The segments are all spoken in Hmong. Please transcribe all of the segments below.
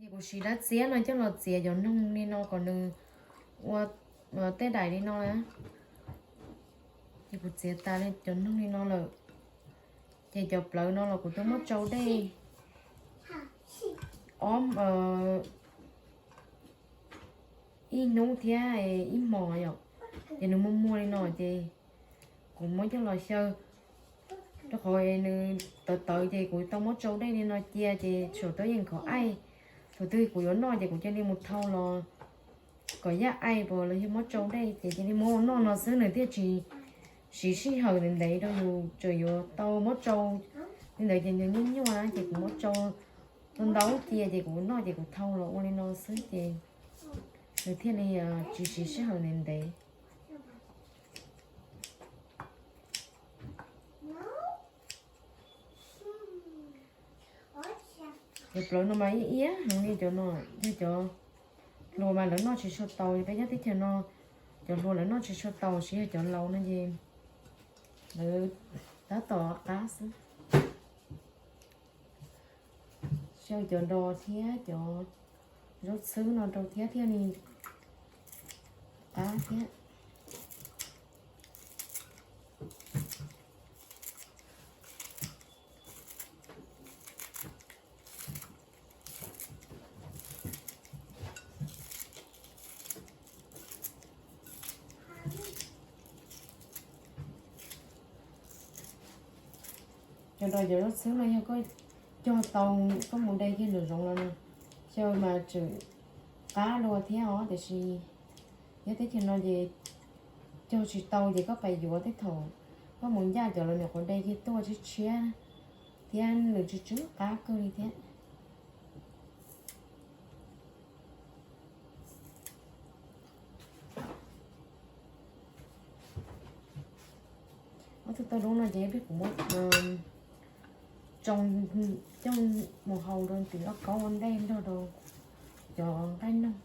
Ces kuv siv dab txiab no coj los txiav cov noog li no kom nws ua tej daim li no na. Ces kuv txiav tas cov noog li no lawm, ces cov plawv no los kuv twb muab tsau dej ob ib hnub thiab ib hmos yom, ces nws muag muag li no ces kuv muab coj los xyaw, rau qhov nws tawv tawv ces kuv tau muab tsau dej li no cia ces saum tau yeej khov aij. Thaum twg kuv yuav noj ces kuv cia li mus thau los kom yaj aij pas los yog muab tsau dej ces cia li muab ua noj no xwb, nws thiaj tsis siv sij hawm ntev ntev rau yus, tseem yuav tau muab tsau li ntawd ces nws nyuaj nyuaj na, ces kuv muab tsau ntau ntau cia ces kuv noj ces kuv thau los ua li no xwb ces nws thiaj li tsis siv sij hawm ntev ntev. Cov plawv no mas ib iab heev li cov no, yog cov hluas mas lawv noj tsis tshua tau, peb nyob teb chaws no cov hluas lawv noj tsis tshua tau, tsis yog cov laus no ces lawv tab tom qab xwb. Xyaw cov dos thiab cov zaub txhwb no rau thiab thiaj li qab thiab. Cov dos cov zaub txhwb no yog koj cog tau, koj mus de kiag nraum zoov los xyaw mas tseem qab dua thiab os, tiam sis nyob teb chaws no ces cog tsis tau ces koj pais yuav tej thaum koj mus ncaj cov los nyuam qhuav de kiag tuaj tshiab tshiab thiab nws tsw tsw qab kawg li thiab. Ob tug tauj dub no ces peb kuv muab tsoo coj mus hau rau tim lauj kaub ua ntej nrog rau cov nqaij noog,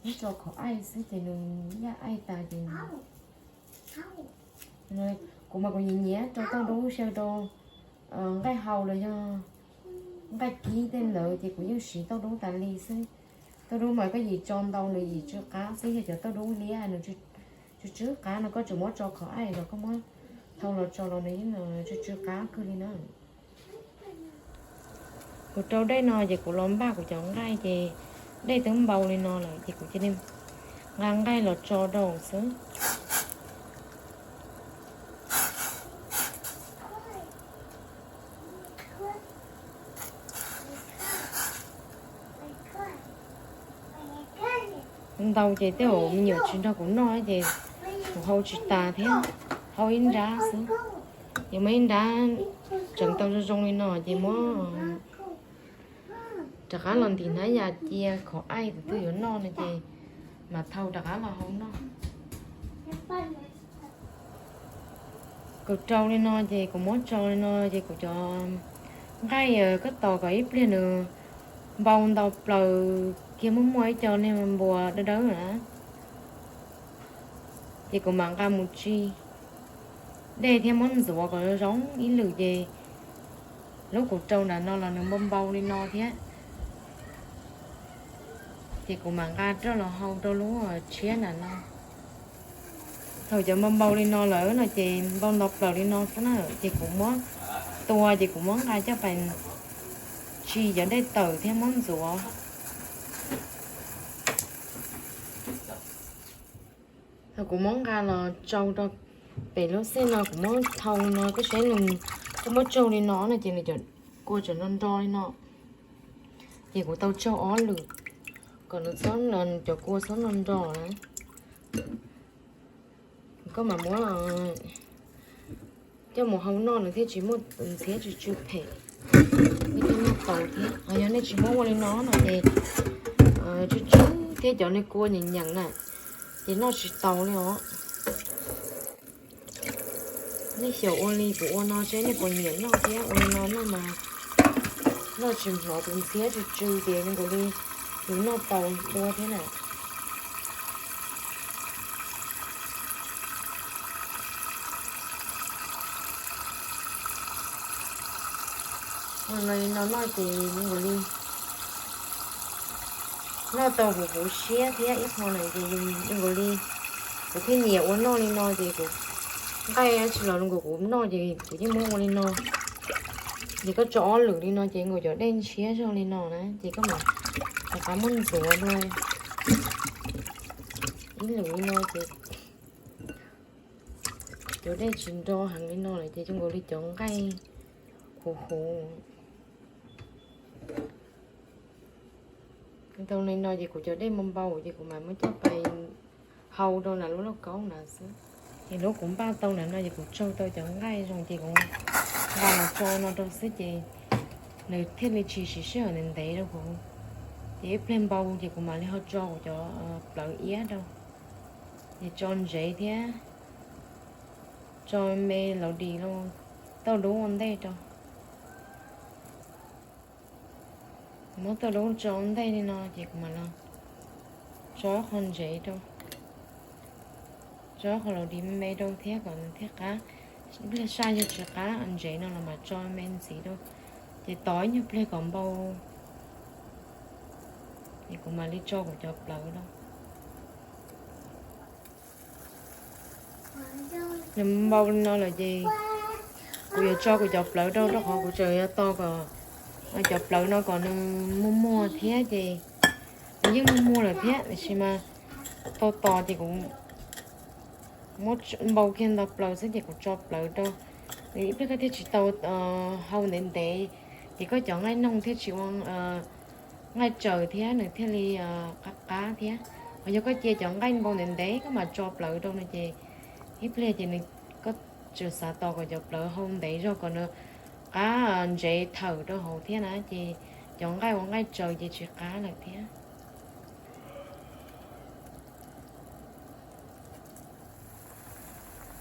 muab tso khov aij xwb ces nws yaj aij tas ces kuv mas kuv nyiam nyiam rau tauj dub xyaw rau nqaij hau los yog nqaij kib tej ntawd ces kuv yeej siv tauj dub tas li xwb. Tauj dub mas koj yim tso ntau nws yim tsw qab xwb, yog cov tauj dub liab nws tsw tsw qab no koj tseem muab tso khov aij los koj muab thau los tso los nws yeej tsw tsw qab kawg li na. Kuv rau dej no ces kuv los npaj kuv cov nqaij ces dej twb npau li no lawm ces kuv cia li nqa nqaij los tso rau xwb. Ntau ces tej zaum me nyuam tsis nrog kuv noj ces kuv hau tsis tas thiab, hau ib nrab xwb. Ces muab ib nrab tseev tau zoo zoo li no ces muab rov qab los ntim hnab yas cia khov aij tus twg yuav noj no ces mam thau rov qab los hau noj. Kuv rau li no ces kuv muab tso li no ces kuv cov nqaij koj tos kom ib pliag nws npau ntau plaws kiag, muaj muaj ib co niag npuas dawb dawb na, ces kuv mam nqa mus tsis dej thiab muab ntxuav kom zoo ib lwm ces lub kuv rau nram no los nws npau npau li no thiab. Ces kuv mam nqa roj los hau rau lub tshiab nram no. Thaum cov npau npau li no lawm no ces npau ntau plaws li no xwb na, ces kuv muab tua ces kuv muab nqa coj pais tsis cov dej tawm thiab muab ntxuav. Thaum kuv muab nqa los tsau rau pem lub xij no kuv muab thau no koj saib nws, koj muab tsaug li no no ces nws cov kua tseem nro nro li no. Ces kuv tau tsaug ob lwm kom nws txhob, cov kua txhob nro nro na. Koj mam muab coj mus hau noj nws thiaj tsis muaj ntxhiab tsw tsw phem, thiaj noj tau thiab. Ho yog nej tsis muab ua li no no ces tsw tsw thiab cov niag kua nyeem nyeem na ces noj tsis tau li os. Nej xyaum ua li kuv ua no seb nej puas nyiam noj thiab, ua li no noj mas noj tsis hnov tus ntxhiab tsw tsw ces nkaus li yus noj tau dua thiab na. Ua li no noj ces nkaus li Noj tau huv huv siab thiab ib qho na ces zoo nkaus li kuv thiaj nyiam ua noj li no ces kuv nqaij dab tsi los zoo nkaus kuv noj ces kuv yeej muab ua li no. Ces koj tso ob lwm li no ces nkaus cov dej ntshiab zog li no na ces koj mam rov qab muab ntxuav dua ib lwm li no ces cov dej tsis nro heev li no lawm ces zoo nkaus li cov nqaij huv huv. Tau li no ces kuv cov dej npau npau ces kuv mam muab coj pais hau rau nram lub lauj kaub na xwb. Ces lub kuv npaj tau na no ces kuv tsaug tau cov nqaij zoo ces kuv nqa los tso no rau xwb ces nws thiaj li tsis siv sij hawm ntev ntev rau kuv. Ces ib pliag npau ces kuv mam li ho tso kuv cov plawv iab rau. Ces tso ntsev thiab tso me laus dis los tauj dub ua ntej rau. Muab tauj dub tso ua ntej li no ces kuv mam los tso qho ntsev rau, tso qho laus dis me rau thiab kom nws thiaj qab. Ib pliag saj yog tsis qab ntsev no los mam tso me ntxiv rau. Ces tos ib nyuag pliag kom npau, ces kuv mam li tso kuv cov plawv rau. Nws npau li no lawm ces kuv yuav tso kuv cov plawv rau, rau qhov kuv tseem yuav tos kom cov plawv no kom nws muag muag thiab ces nws yeej muag muag lawm thiab tiam sis mas tau tos ces kuv muab npau kiag ntau plaws xwb ces kuv tso plawv rau. Nws ib pliag koj thiaj tsis tau hau ntev ntev, ces koj cov nqaij noog thiaj tsis ua nqaij tsaws thiab nws thiaj li qab qab thiab. Ho yog koj cia cov nqaij npau ntev ntev koj mam tso plawv rau no ces ib pliag ces nws, koj tseem xav tos kom cov plawv hau ntev zog kom nws qab ntsev thawm rau hauv thiab na ces cov nqaij ua nqaij tsaws ces tsis qab lawm thiab.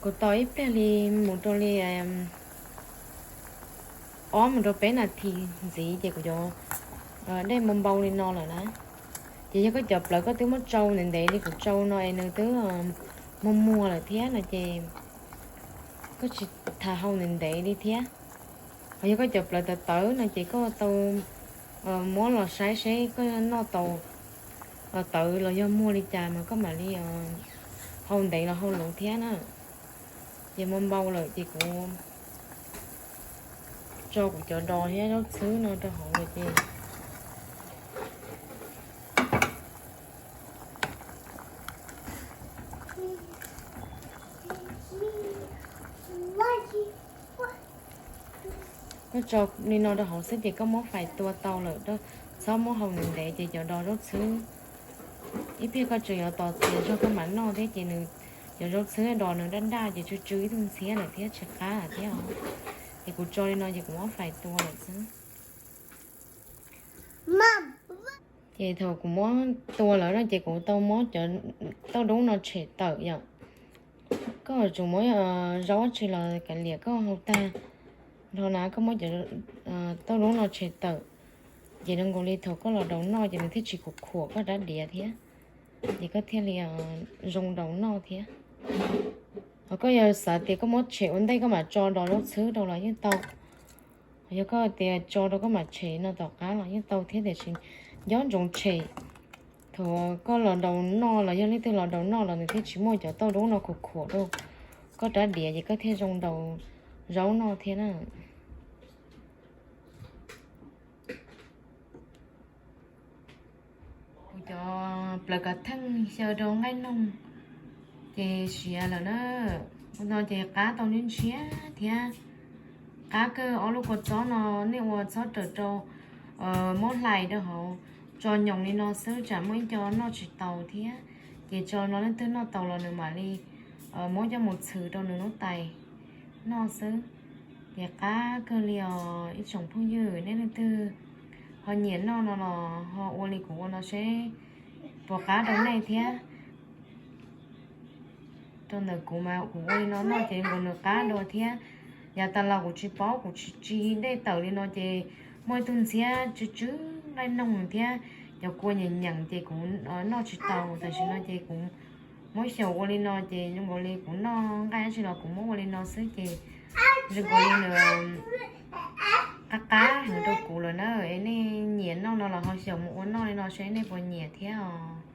Kuv tos ib pliag li mus rau li ob mus rau peb nas this ntxiv ces kuv cov dej npau npau li no lawm na. Ces yog koj cov plawv koj twb muab tsau ntev ntev li kuv tsau no es nws twb muag muag lawm thiab no ces koj tsis tas hau ntev ntev li thiab. Ho yog koj cov plawv tawv tawv no ces koj tau muab los saib seb koj noj tau tawv los yog muag li cas mas koj mam li hau ntev los hau luv thiab na. Ces npau npau lawm ces kuv tso kuv cov dos thiab zaub txhwb no rau hauv lawm ces koj tso li no rau hauv xwb ces koj muab fais tua tau lawm, txhob muab hau ntev ntev ces cov dos zaub txhwb ib pliag koj tseem yuav tos txias zog koj mam noj thiab ces nws, cov zaub txhwb dos nws daj daj ces tsw tsw ib tug ntxhiab lawm thiab tsis qab lawm thiab os. Ces kuv tso li no ces kuv muab fais tua lawm xwb. Ces thaum kuv muab tua lawm no ces kuv tau muab cov tauj dub no tshem tawm yom. Koj tsuas muab zaub tsi los kav liam koj hau tag nrho na, koj muab cov tauj dub no tshem tawm. Ces zoo nkaus li thaum koj los daus noj ces nws thiaj tsis khuam khuam koj rab diav thiab, ces koj thiaj li zoo daus noj thiab. Ho koj yog xav tias koj muab tshem ua ntej koj mam tso dos zaub txhwb rau los yeej tau. Ho yog koj tias tso rau koj mam tshem no tom qab los yeej tau thiab, tiam sis nco ntsoov tshem thaum koj los daus noj los yog leej twg los daus noj los nws thiaj tsis muaj cov tauj dub no khuam khuam rau koj rab diav ces koj thiaj zoo daus zaub noj thiab na. Kuv cov plawv kav theej xyaw rau nqaij noog ces siav lawm na. Ua no ces qab tau ntshiab ntshiab thiab. Qab kawg, ob lub kua txob no nej ua txhob rawm rau, muab hlais rau hauv, tso nyoos li no xwb tsam muaj ib co noj tsis taus thiab. Ces tso no leej twg noj taus los nws mam li muab coj mus txhwv rau nws lub tais noj xwb. Ces qab kawg li os ib tsoom phooj ywg, nej leej twg ho nyiam noj no los ho ua li kuv ua no seb puas qab rau nej thiab. Rau ntawm kuv mas kuv ua li no noj ces nkaus nws qab dua thiab. Yav tas los kuv tsis paub, kuv tsis tsis dej tawm li no ces muaj ib tug ntxhiab tsw tsw nqaij noog thiab cov kua nyeem nyeem ces kuv noj tsis tau. Tam sim no ces kuv muab xyaum ua li no ces zoo nkaus li kuv noj nqaij dab tsi los kuv muab ua li no xwb ces zoo nkaus li nws qab qab heev rau kuv lawm na. Es nej nyiam Noj no los ho xyaum mus ua noj li no seb nej puas nyiam thiab os.